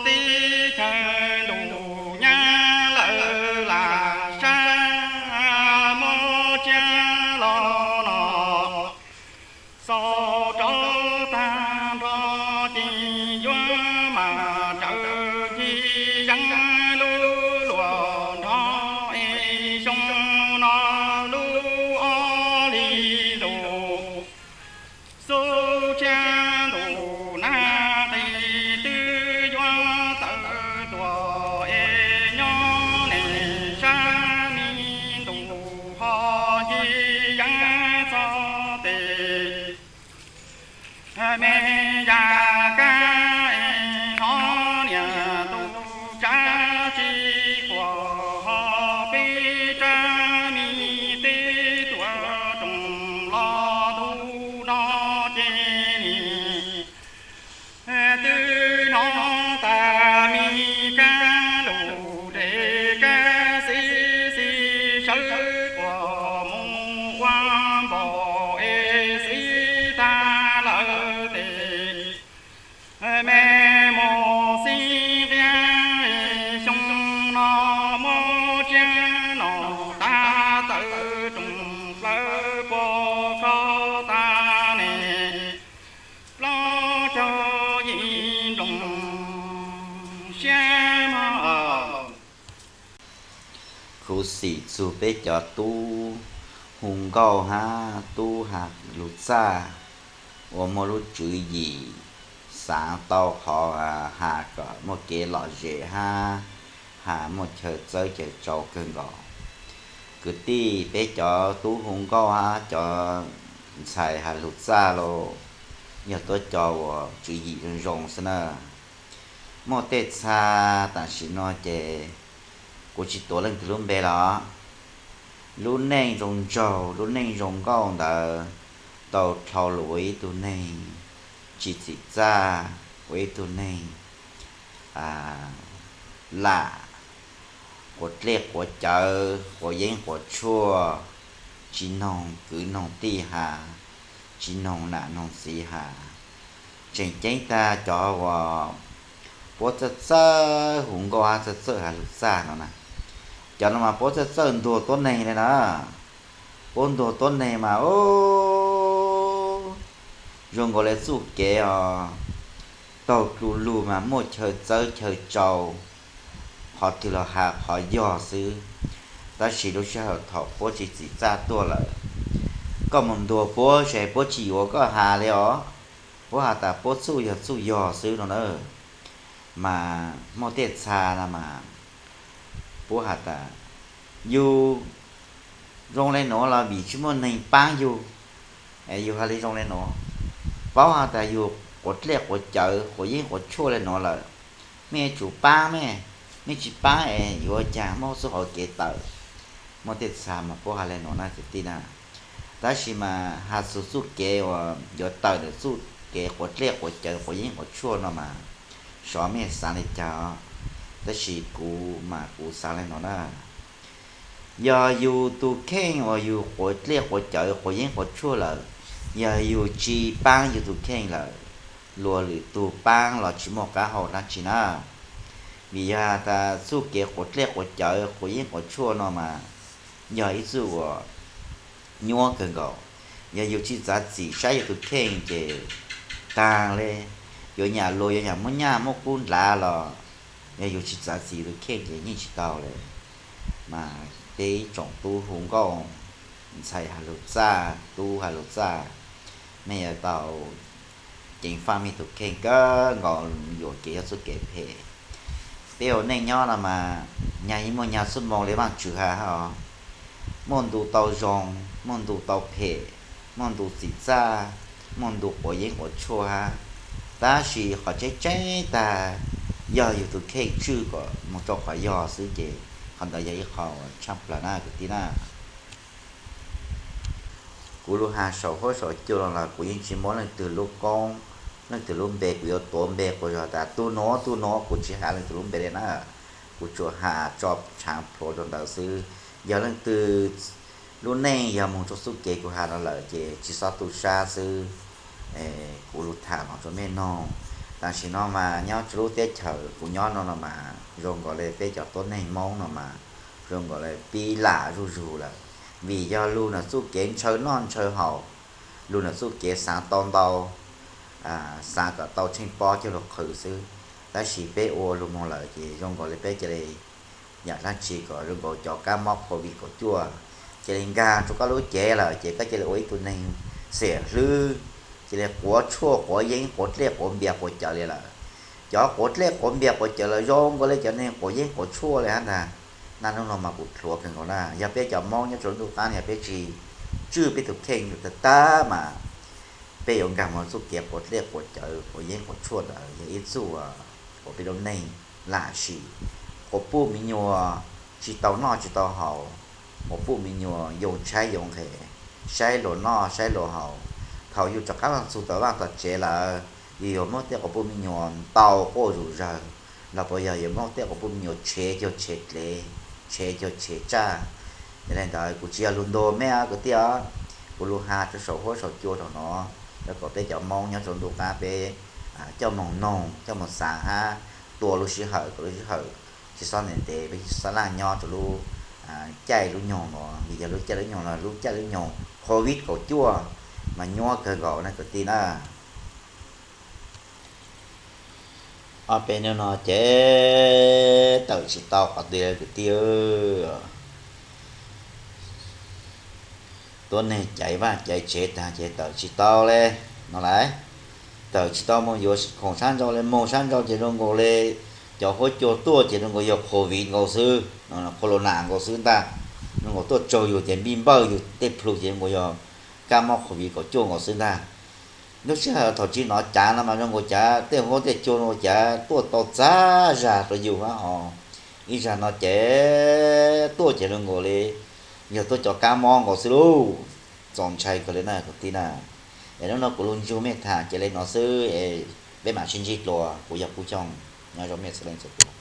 Teb chaws ntuj nyab lawv lam sab muab tsia los no, xaus rau tag nrho ces yuav mam raws ncig yeeb lub luam nrho es xyoo no lub ob hlis ntuj xub tsia ntuj nag qis twb yuav tawm tuaj es nyob neeg sab me ntuj ho ncig yeeb txog tes me yam kab es hnov niam tus tsav tsis quaj ho peb rab me teb tuaj roos los ntuj no ces nim twb hnov tas me kab lus nres kab xib xib sawv quaj mus ua npaum es xib tag lawm tes me mus xib nqia xyoo no muab tsia no tag tawm roos plaws puag kho tag ne plaub caug yim nplooj siab mog. Khuv xim txug peb cov tub hu nkauj hab tub has lug txaj uas muaj lub tswv yim xaav tau qhov has kom muaj kev lom zem hab has muaj chaw txawb chaw tsau kawg nkaus. Kwv tij, peb cov tub hu nkauj hab cov ntxhais has lug txaj los yog tuab cov uas tswv yim zoo zoo xwb na. Muaj tej txha tam sim no ces kuv tsis tuav leej twg lub npe los lub neej zoo nraug lub neej zoo nkauj ntawd tau dlhau lug ua ib tug neeg tsis txim txaj, ua ib tug neeg lam quav dlej quav cawv quav yeeb quav tshuaj, tsis noog kwv noog tij has, tsis noog nam noog txiv has. Tseem ceeb tag cov uas puab txawj txawj hu nkauj hab txawj txawj has lug txaj no na, cov no mas puab txawj txawj ntuag tuab neeg li na. Puab ntuag tuab neeg mas zoo nkaus li txuj kev os, taug dlu lug mas muaj chaw txawb chaw tsau, qhov twg los has qhov yog xwb. Tab sis lub sij hawm thaum puab tsis txim txaj tuaj lawm, koj mus ntuag puab ces puab tsis yuav koj has li os. Puab has tas puab txuj yog txuj yog xwb no na. Mas muaj tej txha no mas puab has tas yug zoo le nuav los vim tsis muaj neeg paab yug, yug has li zoo le nuav. Paub has tas yug quav dlej quav cawv quav yeeb quav tshuaj le nuav lawm, mej yuav tsum paab mej, mej tsis paab es yuav ua caag muaj txuj hauv kev tawm. Muaj tej txha mas puab has le nuav na kwv tij na. Tab sis mas has txug txuj kev uas yuav tawm ntawm txuj kev quav dlej quav cawv quav yeeb quav tshuaj no mas xyov mej xaav li cas os, tab sis kuv mas kuv xaav le nuav na. Yog yug tug kheej uas yug quav dlej quav cawv quav yeeb quav tshuaj lawm, yog yug tsis paab yug tug kheej lawm, luag lwm tug paab los tsis muaj qaab hau dlaab tsi na. Vim yog has tas txuj kev quav dlej quav cawv quav yeeb quav tshuaj no mas yog ib txuj uas nyuaj kawg nkaus. Yog yug tsis txav txim saib yug tug kheej ces taag le, yuav nyam luag yuav nyam muab nyaj muab kub ndlav los, yog yug tsis txav txim yug tug kheej ces yeej tsis tau le. Mas peb ib tsoom tub hu nkauj, ntxhais has lug txaj, tub has lug txaj, mej yuav tau ceev faj mej tug kheej kawg nkaus, yuam kev yog txuj kev phem. Peb ua neej nyob no mas nyag yeej muaj nyag xuab moos li Vaajtswv has hab os. Muaj ntu tau zoo, muaj ntu tau phem, muaj ntu txim txaj, muaj ntu quav yeeb quav tshuaj hab. Tab sis qhov tseeb tseeb tag, yog yug tug kheej tswj kom moog rau qhov yog xwb ces qhov ntawd yog ib qho uas tshaaj plawg na kwv tij na. Kuv lug has saum huab saum cua los kuv yeej tsis muab leej twg lub koob, leej twg lub npe, kuv yuav tuav npe quas zog tas tug nuav tug nuav, kuv tsis has leej twg lub npe li na. Kuv tsuas has tso tshaav plhuav rau ntawd xwb. Yog leej twg lub neej yog moog rau txuj kev kuv has no lawm ces tsis xob tu sab xwb. Kuv lug tham no rau mej noog, Tam sim no mas nyob rau lub teb chaws kuv nyob no no mas zoo nkaus li peb cov tuab neeg Hmoob no mas zoo nkaus li pib lam zuj zus lawm, vim yog lug ntawm txuj kev ntshaw noj ntshaw haus, lug ntawm txuj kev xaav tau ntau, xaav kom tau tsheej pob coj lug qhwv xwb. Tab sis peb ua lug moog lawm ces zoo nkaus li peb cia li yam dlaab tsi kom zoo nkaus cov kab mob COVID kaum cuaj cia li nkaag rua koj lub cev lawm ces koj cia li ua ib tug neeg xiam hlwb, cia li quav tshuaj quav yeeb quav dlej quav npias quav cawv li lawm. Cov quav dlej quav npias quav cawv lawm zoo nkaus li cov neeg quav yeeb quav tshuaj li hab ntag. Naj nub no mas kuv hlub kawg nkaus na, yog peb cov Moob nyob rua lub ntuj qaab no yog peb tsis tswj peb tug kheej tag tag mas peb yuav nkaag moog txuj kev quav dlej quav cawv quav yeeb quav tshuaj ntawd yog ib txuj uas peb lub neej lam sim quas puj me nyuam tsis tau noj tsis tau haus, quas puj me nyuam yoo tshaib yoo nqhis, saib luag noj saib luag haus. Thaum yus rov qaab lug txug tom vaaj tom tsev lawm, yus yuav muab tej quas puj me nyuam ntaus quaj zom zawg, los puas yog yuav muab tej quas puj me nyuam tshev cuag tshev dlev, tshev cuag tshev tsaj. Yog li ntawd kuv tsis yog lug ntuas mej kwv tij, kuv lug has rua saum huab saum cua rau no, yuav kom peb cov Moob nyob rua ntuj qaab peb coj moog noog coj moog xaav hab tua lub sij hawm kom lub sij hawm tsis xob ntev ntev, peb tsis xob laaj nyob rua lub caij lub nyoog no, vim yog lub caij lub nyoog no lub caij lub nyoog COVID kaum cuaj mas nyuaj kawg nkaus na kwv tij na. Ob peb nub no ces tawm tsis tau qhov twg kwv tij. Tuab neeg caiv vaaj caiv tsev taag ces tawm tsis tau le no lawm. Tawm tsis tau moog yuav khoom sab nrau le, moog sab nrau ces zoo nkaus le cov huab cua tuaj ces zoo nkaus yog COVID nkaus xwb, corona nkaus xwb ntag. Zoo nkaus tuaj tsaug yus ces npij npawj yus tej plhu ces zoo nkaus yog kab mob COVID kaum cuaj nkaus xwb ntag. Lub sij hawm thaum tsis nov cav no mas zoo nkaus cav tej huab tej cua no cav tuaj tau txav zag rua yus hab ho. Ib zag no ces tuaj ces zoo nkaus li yog tuaj cov kab mob nkaus xwb lauj. Txaus ntshai kawg li na kwv tij na. Es hnub no kuv lug ntsib mej tham cia li no xwb es peb mam sib ntsib dlua. Kuv yog Kub Xyooj, nyob zoo mej txhua leej txhua tug.